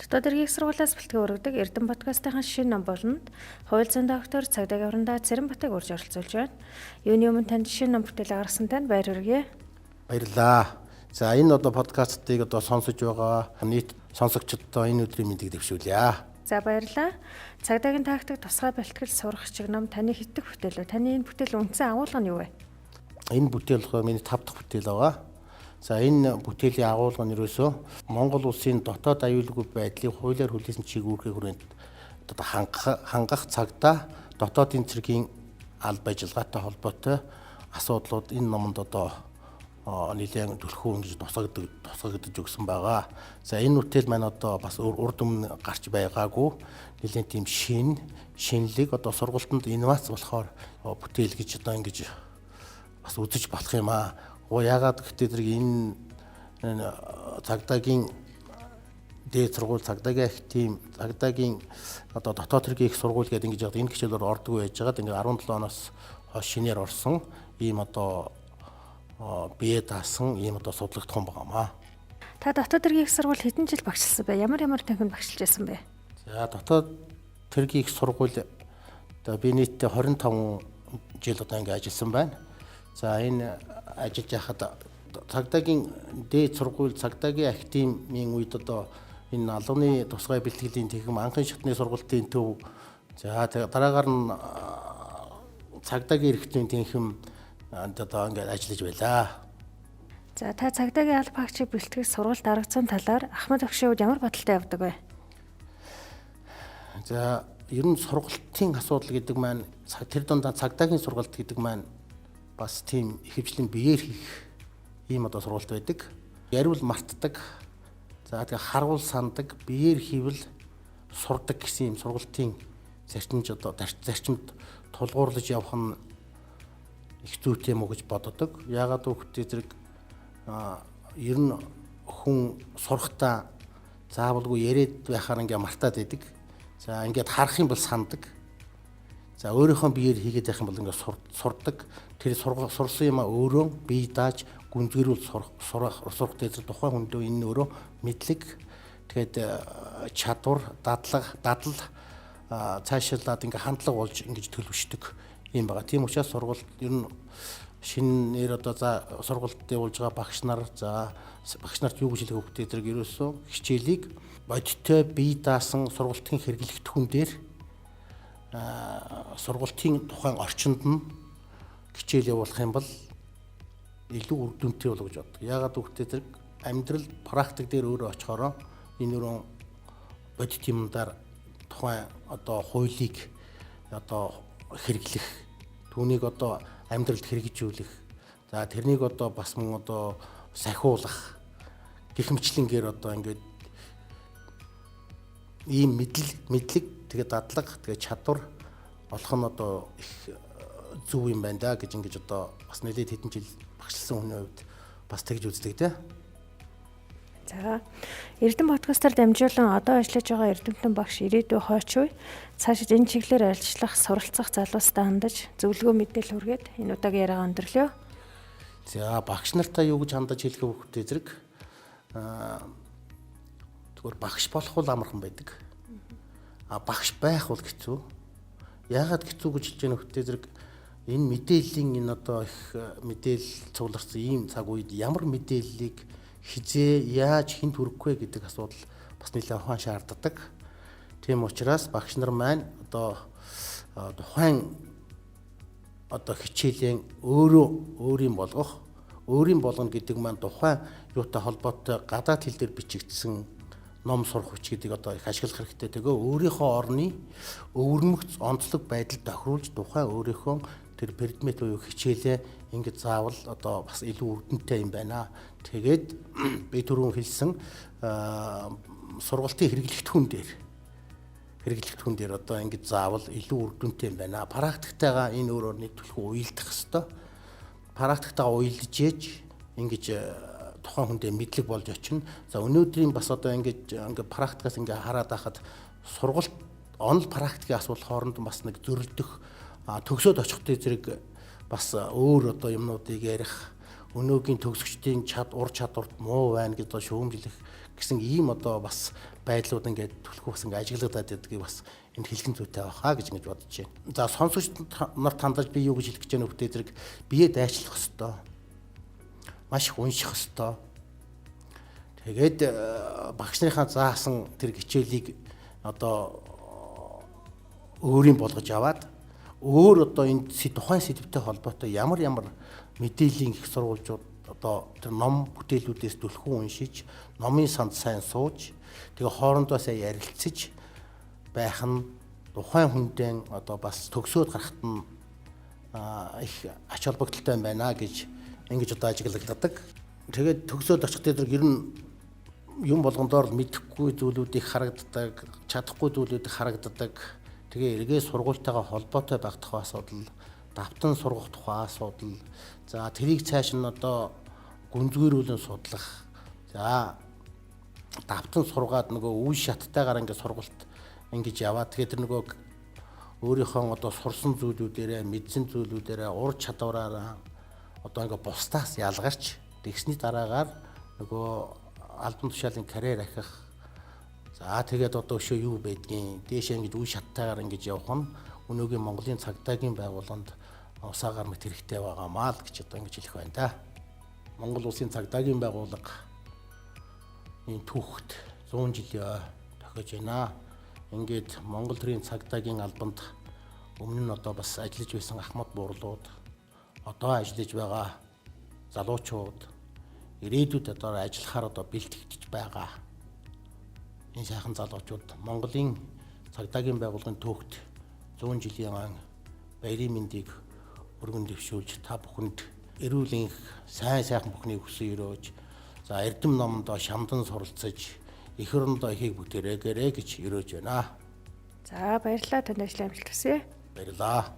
Дотоод хэргийн их сургуулиас бэлтгэн өргөдөг Эрдэм подкастын шинэ ном болонд хууль зүйн доктор цагдаагийн орондоо Цэрэнбатыг урьж оролцуулж байна. Юуны өмнө танд шинэ ном бүтээл гаргасан танд баяр хүргэе. Баярлалаа. За, энэ одоо подкастыг одоо сонсож байгаа нийт сонсогчдод энэ өдрийн мэндийг дэвшүүлье. За, баярлалаа. Цагдаагийн тактик тусгай бэлтгэл сурах чиг ном таны хэддэх бүтээл вэ? Таны энэ бүтээл үндсэн агуулга нь юу вэ? Энэ бүтээл болохоор миний 5 дахь бүтээл байгаа. За, энэ бүтээлийн агуулга нь ерөөсөө Монгол улсын дотоод аюулгүй байдлыг хуулиар хүлээсэн чиг үүргийн хүрээнд одоо хангах цагдаа дотоодын цэргийн алба ажиллагаатай холбоотой асуудлууд энэ номонд одоо нэлээд түлхүү ингэж тусгагдаж өгсөн байгаа. За, энэ бүтээл маань одоо бас урд өмнө гарч байгаагүй нэлээд тийм шинэлэг, одоо сургалтанд инновац болохоор бүтээл гэж одоо ингэж бас үзэж болох юм аа. Яагаад гэвэл зэрэг энэ цагдаагийн дээд сургууль, цагдаагийн академи, цагдаагийн одоо дотоод хэргийн их сургууль гэдэг ингэж энэ хичээлээр ордоггүй байж байгаад ингээд 17 оноос хойш шинээр орсон ийм одоо бие даасан ийм одоо судлагдхан байгаамаа. Та дотоод хэргийн их сургууль хэдэн жил багшилсан бэ? Ямар ямар танхимд багшилж байсан бэ? За, дотоод хэргийн их сургууль одоо би нийтдээ 25 жил одоо ингэ ажилласан байна. За, энэ ажиллаж байхад цагдаагийн дээд сургууль, цагдаагийн академийн үед одоо энэ албаны тусгай бэлтгэлийн танхим, анхын шатны сургалтын төв, за дараагаар нь цагдаагийн эрхтний танхим одоо ингээд ажиллаж байлаа. За, та цагдаагийн алба хаагчийг бэлтгэх сургалт арга зүйн талаар Ахмад багшийн хувьд ямар бодолтой явдаг вэ? За, ер нь сургалтын асуудал гэдэг маань, тэр дундаа цагдаагийн сургалт гэдэг маань бас тийм ихэвчлэн биеэр хийх ийм одоо сургалт байдаг. Яриул мартдаг. За, тэгээ харуул сандаг, биеэр хийвэл сурдаг гэсэн ийм сургалтын зарчимж одоо зарчимд тулгуурлаж явах нь их зүйтэй юм уу гэж боддог. Яагаад гэвэл зэрэг ер нь хүн сурахтаа заавалгүй яриад байхаар ингээ мартаад байдаг. За, ингээд харах юм бол сандаг. За, өөрийнхөө биеэр хийгээд байх юм бол ингээд сурдаг. Тэр сурсан юмаа өөрөө бие дааж гүнзгийрүүл сурах дээр тухайн хүндээ энэ өөрөө мэдлэг, тэгээд чадвар, дадал цаашаалаад ингээ хандлага болж ингэж төлөвшдөг юм байгаа. Тийм учраас сургалт ер нь шинээр одоо за сургалтд явуулж байгаа багш нар, за багш нарт юу гэж хэлэх вэ зэрэг ерөөсөө хичээлийг бодиттой бие даасан сургалтын хэрэглэгдэхүүн дээр, сургалтын тухайн орчинд нь хичээл явуулах юм бол илүү үр дүнтэй болов гэж боддог. Яагаад гэвэл зэрэг амьдрал практик дээр өөрөө очихороо энэ өөрөө бодит юмдаар тухайн одоо хуулийг одоо хэрэглэх, түүнийг одоо амьдралд хэрэгжүүлэх, за тэрнийг одоо бас мөн одоо сахиулах гэх мэтлэнгээр одоо ингээд ийм мэдлэг, тэгээ дадлага, тэгээ чадвар олох нь одоо их зөв юм байна да гэж ингэж одоо бас нэлээд хэдэн жил багшилсан хүний хувьд бас тэгж үздэг те. За, Эрдэм подкастаар дамжуулан одоо ажиллаж байгаа эрдэмтэн багш, ирээдүй хойч үе цаашид энэ чиглэлээр ажиллах, суралцах залуустаа хандаж зөвлөгөө мэдээлэл хүргээд энэ удаагийн яриагаа өндөрлөё. За, багш нартаа юу гэж хандаж хэлэх вэ зэрэг зүгээр багш болох бол амархан байдаг. А багш байх бол хэцүү. Яагаад хэцүү гэж хэлж байгаа нөхдөд зэрэг энэ мэдээллийн энэ одоо их мэдээлэл цугларсан ийм цаг үед ямар мэдээллийг хизээ яаж хүнд хүргэх вэ гэдэг асуудал бас нэлээд ухаан шаарддаг. Тийм учраас багш нар маань одоо тухайн одоо хичээлийн өөрөө өөрийн болгох, өөрийн болгоно гэдэг маань тухайн юутай холбоотой гадаад хэл дээр бичигдсэн ном сурах хүч гэдэг одоо их ашиглах хэрэгтэй. Тэгээ өөрийнхөө орны өвөрмөгц онцлог байдалд тохируулж тухайн өөрийнхөө тэр предмет буюу хичээлээ ингэж заавал одоо бас илүү үр дүнтэй юм байна. Тэгээд би түрүүн хэлсэн сургалтын хэрэглэгдэхүүн дээр одоо ингэж заавал илүү үр дүнтэй юм байна. Практиктайгаа энэ өөр орны түлхүү уялдах хэвээр. Практиктайгаа уялдаж ээж ингэж тухайн хүндээ мэдлэг болж очино. За, өнөөдрийн бас одоо ингэж ингээ практикаас ингээ хараад байхад сургалт онол практикийн асуудал хооронд бас нэг зөрөлдөх, төгсөөд очихтой зэрэг бас өөр одоо юмнуудыг ярих, өнөөгийн төгсөгчдийн ур чадварт муу байна гэж шүүмжлэх гэсэн ийм одоо бас байдлууд ингээд түлхүү бас ингээд ажиглагдаад байдгийг бас энд хэлхэн зүйтэй байхаа гэж ингэж бодож байна. За, сонсогч нарт хандаж би юу гэж хэлэх гэж байна вэ зэрэг бие дайчлах ёстой. Маш их унших ёстой. Тэгээд багш нарынхаа заасан тэр хичээлийг одоо өөрийн болгож аваад өөр одоо энэ тухайн сэдвтэй холбоотой ямар ямар мэдээллийн их сурвалжууд, одоо тэр ном бүтээлүүдээс түлхүү уншиж, номын санд сайн сууж, тэгээ хоорондоо сайн ярилцаж байх нь тухайн хүндээ одоо бас төгсөөд гарахад нь их ач холбогдолтой байна гэж ингэж одоо ажиглагддаг. Тэгээд төгсөөд очих дээр ер нь юм болгондоор л мэдэхгүй зүйлүүд их харагддаг, чадахгүй зүйлүүд их харагддаг. Тэгээ эргээ сургуультайгаа холбоотой байх тухай асуудал, давтан сургах тухай асуудал, за тэрийг цааш нь одоо гүнзгийрүүлэн судлах, за давтан сургаад нөгөө үе шаттайгаар ингээд сургалт ингэж яваад, тэгээ тэр нөгөө өөрийнхөө одоо сурсан зүйлүүдээрээ, мэдсэн зүйлүүдээрээ, ур чадвараараа одоо ингээд бусдаас ялгарч, тэгсний дараагаар нөгөө албан тушаалын карьер ахих, за тэгээд одоо өшөө юу байдгийг дээшээ ингэж үе шаттайгаар ингэж явах нь өнөөгийн Монголын цагдаагийн байгууллаганд усаагаар мэт хэрэгтэй байгаамаа л гэж одоо ингэж хэлэх байна да. Монгол улсын цагдаагийн байгууллага энэ түүхт 100 жилийн тохиож байна. Ингээд Монгол төрийн цагдаагийн албанд өмнө нь одоо бас ажиллаж байсан ахмад буурлууд, одоо ажиллаж байгаа залуучууд, ирээдүйд одоо ажиллахаар одоо бэлтгэгдэж байгаа энэ сайхан залуучууд Монголын цагдаагийн байгууллагын түүхт 100 жилийн ан баярын мэндийг өргөн дэвшүүлж, та бүхэнд эрүүл энх, сайн сайхан бүхнийг хүсэн өрөөж, за эрдэм номондоо шамдан суралцаж, эх орондоо ихийг бүтээрээгээрэй гэж өрөөж байна. За, баярлалаа, танд ажлын амжилт хүсье. Баярлалаа.